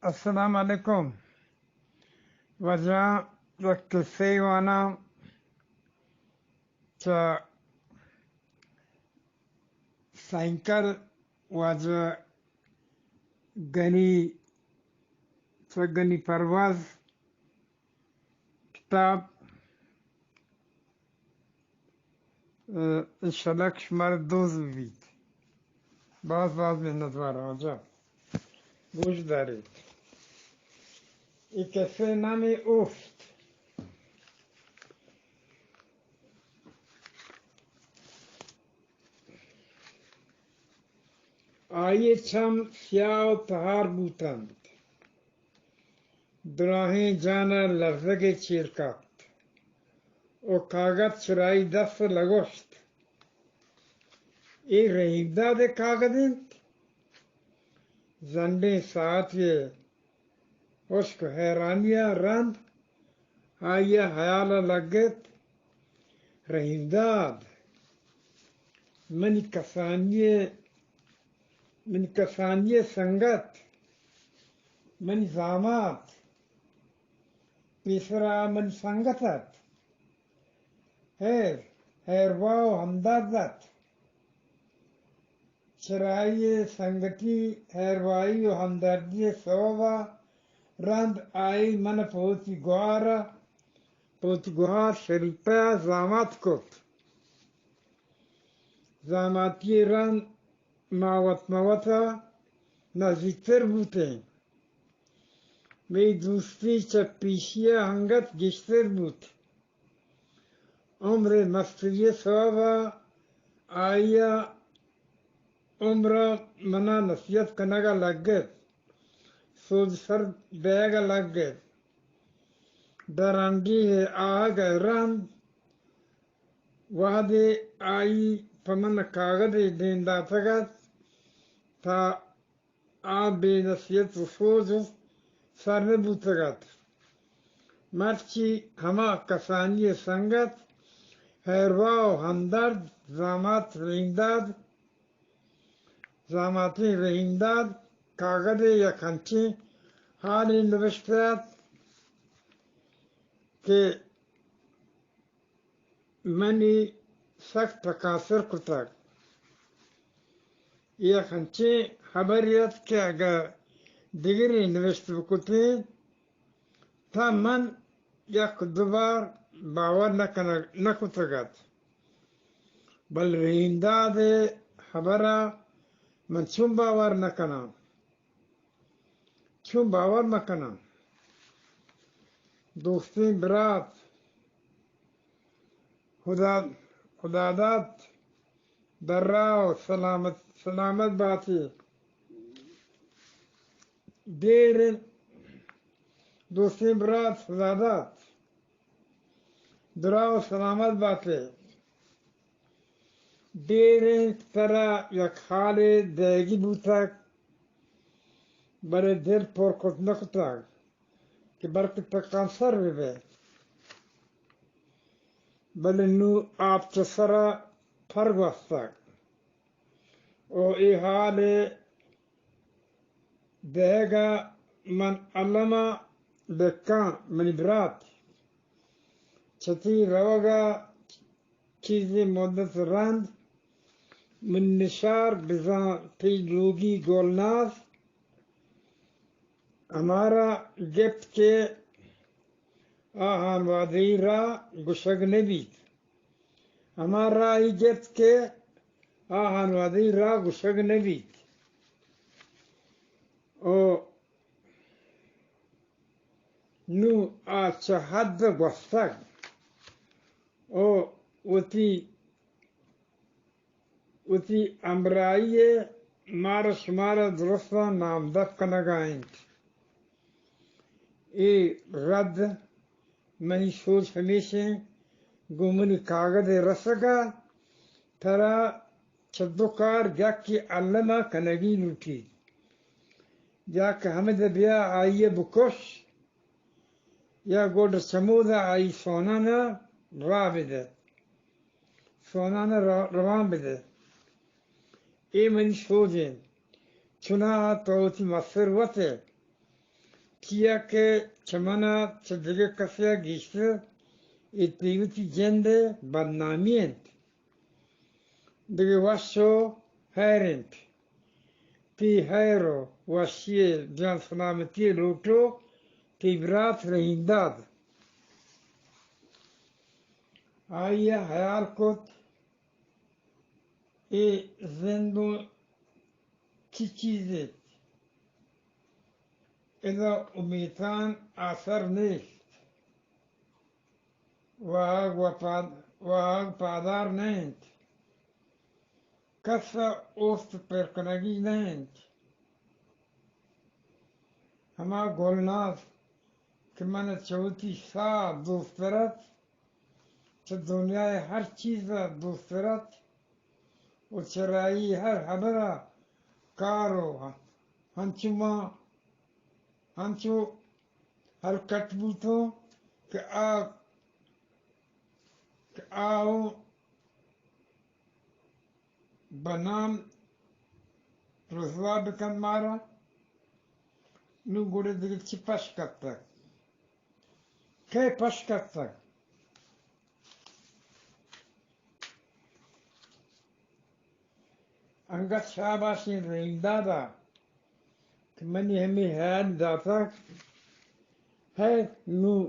السلام علیکم۔ واجہ یک قصے واناں چہ سائنکل، واجہ گنی، چہ گنی پرواز کتاب۔ اه، انشاءاللہ کہ شمارا دوست بیت۔ باز باز منتوار واجہ۔ گوش داریت۔ اے کسے نامی اوشت۔ آئی ءِ چم سیاہ ءُ تہار بوت اَنت۔ دراہیں جان ءَ لرزگے چیر کپت ءُ کاگد چرائی دست ءَ لگوشت۔ اے رحیم داد ءِ کاگد اِنت؟ زنڈیں ساعتے ءَ ہشک ءُ حیرانی ءَ رند آئی ءِ ہیال ءَ لگت، رحیم داد، منی کسانی ءِ، منی کسانی ءِ سنگت، منی زامات، پیسرا منی سنگت اَت۔ ہیر، ہیرواہ ءُ ہمدرد اَت۔ چرائی ءِ سنگتی، ہیرواہی ءُ ہمدردی ءِ سوب ءَ رند آئی من ءَ پہ وتی گہار ءَ، پہ وتی گہار شریفہ ءَ زامات کت۔ زاماتی ءِ رند ما وت مہ وت ءَ نزیکتر بوتیں۔ مئی دوستی چہ پیشی ءَ انگت گیشتر بوت۔ عمر ءِ مستری ءِ سوب ءَ آئی ءِ عمر ءَ من ءَ نصیحت کنگ ءَ لگت، سوج سر دئیگ ءَ لگت۔ ڈرانڈیھ ءِ آہگ ءَ رند وہدے آئی پہ من کاگدے دیم داتگ اَت، تہ آ بے نصیحت ءُ سوج ءَ سر نہ بوتگ اَت۔ مرچی ہما کسانی ءِ سنگت، ہیرواہ ءُ ہمدرد، زامات رحیم داد، زاماتیں رحیم داد کاگدے یک انچیں حالے نبشتہ اَت کہ منی سک تکانسر کتگ۔ یک انچیں ہبرے اَت کہ اگاں دگرے نبشتہ بکتیں، تہ من یک دو بار باور نہ کنگ، نہ کتگ اَت۔ بلے رحیم داد ءِ ہبر ءَ من چون باور نہ کناں؟ چون باور مہ کناں؟ دوستیں برات، خدا، خداداد، درا ءُ سلامت، سلامت باتے۔ دیر انت، دوستیں برات، خداداد، درا ءُ سلامت باتے۔ دیر انت ترا یک حالے دئیگی بوتگ، بلے دل پر کت نہ کتگ کہ بلکیں تکانسر بہ بئے۔ بلے نوں آپ چہ سر ءَ پر گوستگ ءُ اے حال ءِ دئیگ ءَ من الم ءَ بکاں منی برات۔ چہ تئی روگ ءَ چیزے مدت رند من نشار بزاں تئی لوگی گلناز ہمارا گپت کہ آ ہانوادہی راہ گشگ نہ بیت۔ ہما راہی گپت کہ آ ہانوادہی راہ گشگ نہ بیت۔ او نوں آ چہ حد گوستگ او وتی، وتی ہمراہی ءَ مارا شمارا درستاں نامدپ کنگ ءَ انت۔ اے رد منی سوج ہمیش انت، گوں منی کاگد ءِ رسگ ءَ ترا چہ دو کار یکے الم ءَ کنگی لوٹیت۔ یا کہ ہمد ءَ بیا آئی ءَ بکش، یا گڈ چمودا آئی سونان ءَ راہ بدئے، سونان ءَ را-، روان بدئے۔ اے منی سوج انت۔ چوناہا تو وتی مستر وت ئے، چیا کہ چہ من ءَ چہ دگہ کسے ءَ گیشتر اے تئی وتی جند ءِ بدنامی اِنت۔ دگہ وش ءُ ھیر اِنت۔ تئی ھیر ءُ وشی ءِ جان سلامتی ءِ لوٹوک تئی برات رحیم داد۔ آئی ءَ ھیال کت، اے زند اوں چی چیز اِنت؟ ادا امیتان آسر نیست۔ واھگ وپاد-، واھگ پادار نہ اِنت۔ کس ءَ اوست پر کنگی نہ اِنت۔ ھما گلناز کہ من ءَ چہ وتی ساہ ءَ دوستر اَت، چہ دنیا ءِ ھر چیز ءَ دوستر اَت ءُ چرائی ھر ھبر ءَ کار ءُ ھنچو ما ھنچو ھلکٹ بوتوں کہ آ، کہ آ اوں بنام رسوا بکن مارا۔ نوں گڑا دگہ چی پش کپتگ؟ کئے پش کپتگ؟ انگت شاباشیں رحیم داد ءَ کہ منی ھمے ھیال داتگ۔ ھئے نوں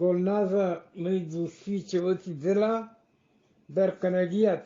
گلناز ءَ منی دوستی چہ وتی دل ءَ در کنگی اَت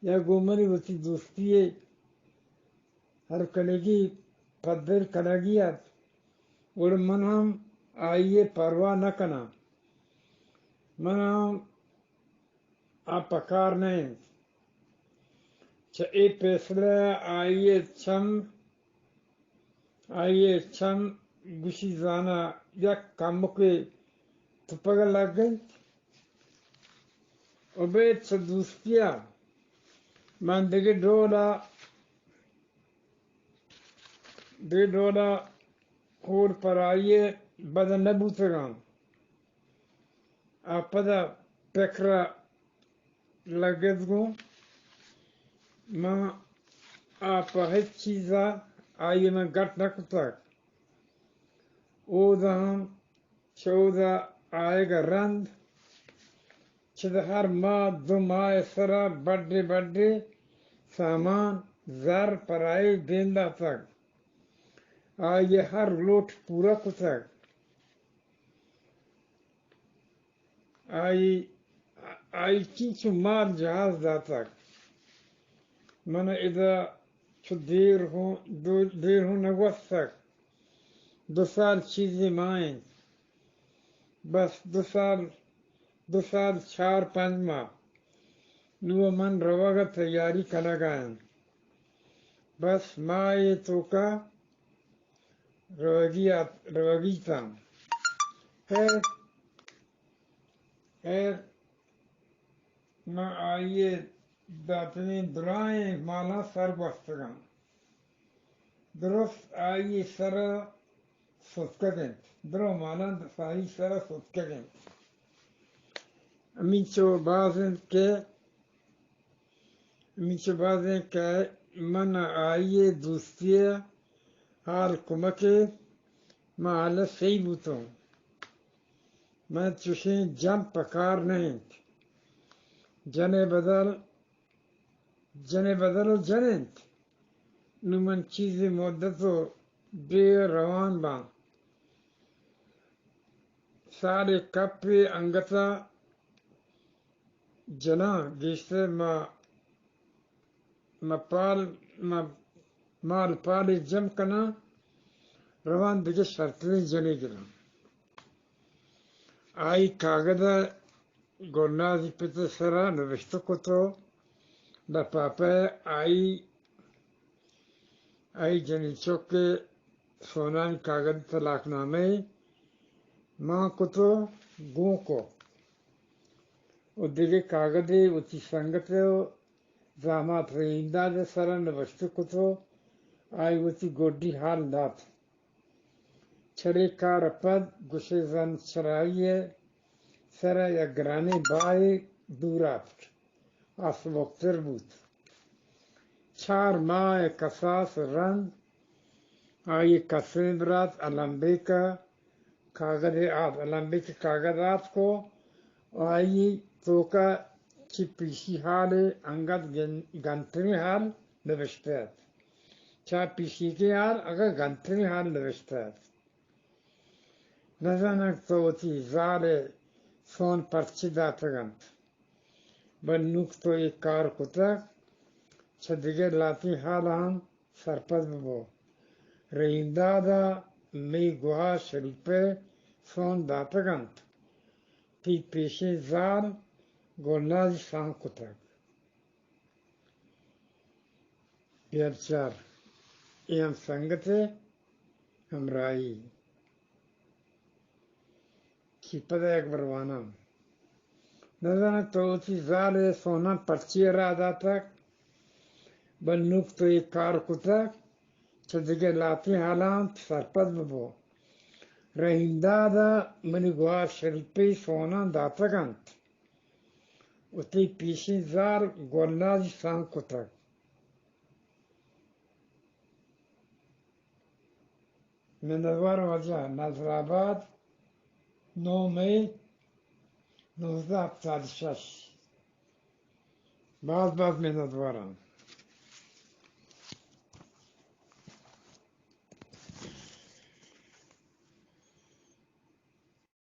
یا گوں منی وتی دوستی ءِ ھر کنگی پدر کنگی اَت، گڑا من ھم آئی ءِ پرواہ نہ کناں۔ من ھم آ پکار نہ اِنت۔ چہ اے پیسلہ ءَ آئی ءِ چم، آئی ءِ چم گوشی زاناں یک کمکے تپگ ءَ لگ اِنت۔ ابید چہ دوستی ءَ من دگہ ڈول ءَ، دگہ ڈول ءَ ھور پر آئی ءَ بد نہ بوتگاں۔ آ پدا پکر ءَ لگت گوں، من آ پہ ھچ چیز ءَ آئی ءَ من گٹ نہ کتگ۔ اود ءَ ھم چہ اود ءَ آیگ ءَ رند چد ءَ ھر ماہ دو ماہ ءِ سر ءَ بڈے بڈے سامان زر پر آئی دیم داتگ۔ آئی ءَ ھر لوٹ پورا کتگ۔ آئی، آئی چنچو مال جہاز داتگ۔ من ادا چو دیر ہوں، دو، دیر ہوں نہ گوستگ۔ دو سال چیزے مان انت۔ بس دو سال، دو سال چار پنچ ماہ۔ نوں من روگ ءِ تیاری کنگ ءَ آں۔ بس ماہ ءِ توکا روگی ات، روگی تاں۔ خیر، خیر، من آئی ءِ داتگیں درائیں مالاں سر گوستگاں۔ درست آئی ءِ سر ءَ ستکگ انت۔ درو مالاں آئی ءِ سر ءَ ستکگ انت۔ ہمینچو باز انت کہ ہمینچو باز انت کہ من آئی ءِ دوستی ءِ حال کمکے، من حال ءَ سہی بوتوں۔ من چوشیں جن پکار نہ انت۔ جن ءِ بدل، جن ءِ بدل ءَ جن انت۔ نوں من چیزے مدت ءَ بے روان باں۔ سالے کپے انگت ءَ جناں، گیشتر ما، ما پال، ما مال پالے جم کناں، رواں دگہ شرتریں جنے گراں۔ آئی کاگد ءَ گلنازی پت ءِ سر ءَ نبشتہ کت ءُ لپاپہ ءَ آئی، آئی جنین چک ءِ سونانی کاگد ءِ طلاق نامہ مان کت ءُ گون کت ءُ دگہ کاگدے وتی سنگت ءِ زامات رحیم داد ءِ سر ءَ نبشتہ کت ءُ آئی وتی گڈی حال دات۔ چرے کار ءَ پد گوشے زن چرائی ءِ سر ءَ یک گرانیں باہے دور آتک۔ آ سبکتر بوت۔ چار ماہ ءِ کساس ءَ رند آئی کسیں برات المبیک ءَ کاگد ءَ آت، المبیک ءَ کاگد آتک ءُ آئی توک ءَ چہ پیشی ہال ءَ انگت گن-، گنتریں ہال نبشتہ ات۔ چہ پیشیگیں ہال اگاں گنتریں ہال نبشتہ ات۔ نزاناں تو وتی زال ءِ سون پرچے داتگ انت؟ بل نوک تو اے کار کتگ، چہ دگہ لہتیں ہالاں سرپد ببو۔ رحیم داد ءَ مئے گوہار شریف ءِ سون داتگ انت۔ تئی پیشیں زال گلنازی سانگ کتگ۔ بیا بچار، اے ہم سنگت ءِ ہمراہی۔ چی پدا یک بر واناں۔ نزاناں تو وتی زال ءِ سوناں پرچے راہ داتگ، بل نوک تو اے کار کتگ، چہ دگہ لہتیں ہالاں سرپد ببو۔ رحیم داد ءَ منی گوہار شریف ءِ سوناں داتگ انت ءُ تئی پیشیں زال گلنازی سانگ کتگ۔ منتوار واجہ۔ نصر آباد، نو مئی نوزدہ ہپتاد شش۔ باز باز منتوار آں۔